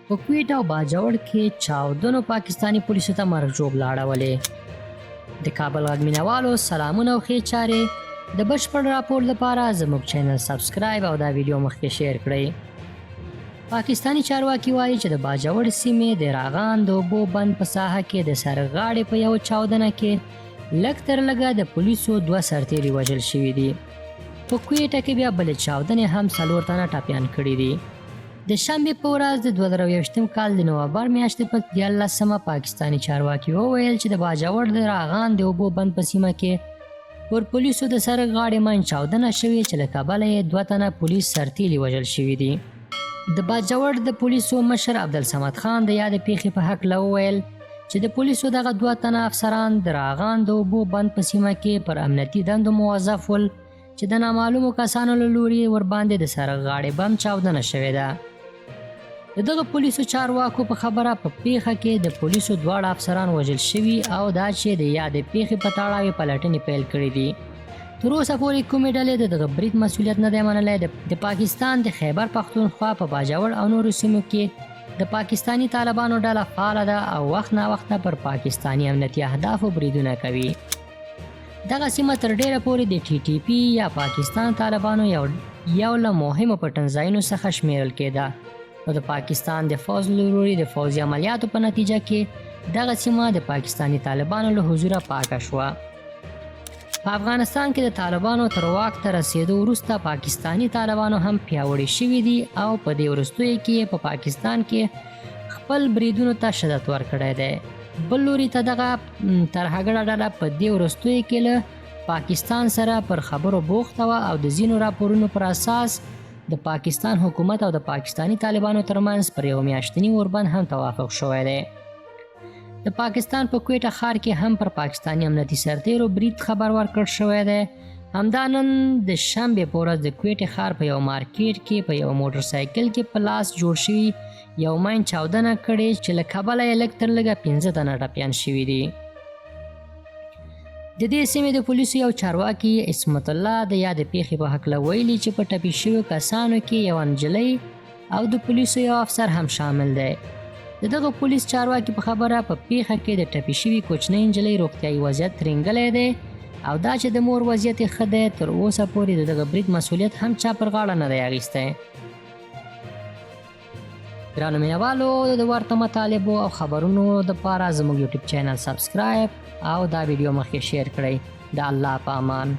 په کویټه او باجوړ کې چاودنو پاکستاني پولیسو ته مرګ ژوبله اړولې. د کابل غږ مینوالو سلامونه او ښې چارې. د بشپړ راپور لپاره زموږ چینل سبسکرایب او دا ویډیو مخکې شیر کړئ. پاکستاني چارواکي وایي چې د باجوړ سیمې د راغان د اوبو بند په ساحه کې د سرغاړې په یو چاودنه کې لږ تر لږه د پولیسو دوه سرتیري وژل شوي دي. په کویټه کې بیا بلې چاودنې هم څلور تنه ټپیان کړي دي. د شنبې په ورځ د 2021 کال د نومبر میاشتې په 13مه پاکستاني چارواکي وویل چې د باجوړ د راغان د اوبو بند په سیمه کې پر پولیسو د سړک غاړې ماین چاودنه شوې چې له کبله یې دوه تنه پولیس سرتیري وژل شوي دي. د باجوړ د پولیسو مشر عبدالصمد خان د یادې پیښې په هکله وویل چې د پولیسو دغه دوه تنه افسران د راغان د اوبو بند په سیمه کې پر امنیتي دندو موظف ول چې د نامعلومو کسانو له لوري ورباندې د سړک غاړې بم چاودنه شوې ده. د دغه پولیسو چارواکو په خبره په پیښه کې د پولیسو دواړه افسران وژل شوي او دا چې د یادې پیښې په تړاو یې پلټنې پیل کړې دي. تر اوسه پورې کومې ډلې د دغه برید مسولیت نه دی منلی. د پاکستان د خیبر پښتونخوا په باجوړ او نورو سیمو کې د پاکستاني طالبانو ډله فعاله ده او وخت ناوخته پر پاکستاني امنیتي اهدافو بریدونه کوي. دغه سیمه تر ډیره پورې د ټي ټي پي یا پاکستان طالبانو یو له مهمو پټنځایونو څخه شمیرل کېده، خو د پاکستان د فوځ له لوري د فوځي عملیاتو په نتیجه کې دغه سیمه د پاکستاني طالبانو له حضوره پاکه شوه. په افغانستان کې د طالبانو تر واک ته رسېدو وروسته پاکستاني طالبانو هم پیاوړي شوي دي او په دې وروستیو کې یې په پاکستان کې خپل بریدونو ته شدت ورکړی دی. بل لوري ته دغه ترهګره ډله په دې وروستیو کې له پاکستان سره پر خبرو بوخته وه او د ځینو راپورونو پر اساس د پاکستان حکومت او د پاکستاني طالبانو ترمنځ پر یو میاشتني اوربند هم توافق شوی دی. د پاکستان په کویټه ښار کې هم پر پاکستاني امنیتي سرتیرو برید خبر ورکړ شوی دی. همدا نن د شنبې په ورځ د کویټې ښار په یو مارکیټ کې په یو موټر سایکل کې په لاس جوړ شوي یو ماین چاودنه کړې چې له کبله یې لږ تر لږه 5 تنه ټپیان شوي دي. د دې سیمې د پولیسو یو چارواکي عصمت الله د یادې پیښې په هکله ویلي چې په ټپي شویو کسانو کې یوه نجلۍ او د پولیسو یو افسر هم شامل دی. د دغه پولیس چارواکي په خبره په پیښه کې د ټپي شوي کوچنۍ نجلۍ روغتیايي وضعیت ترینګلی دی او دا چې د مور وضعیت یې ښه دی، تر اوسه پورې د دغه برید مسولیت هم چا پر غاړه نه دی اخیستی. ګرانو مینوالو، د ورته مطالبو او خبرونو لپاره زموږ یوټیوب چینل سبسکرایب او دا ویډیو مخکې شیر کړئ. د الله په امان.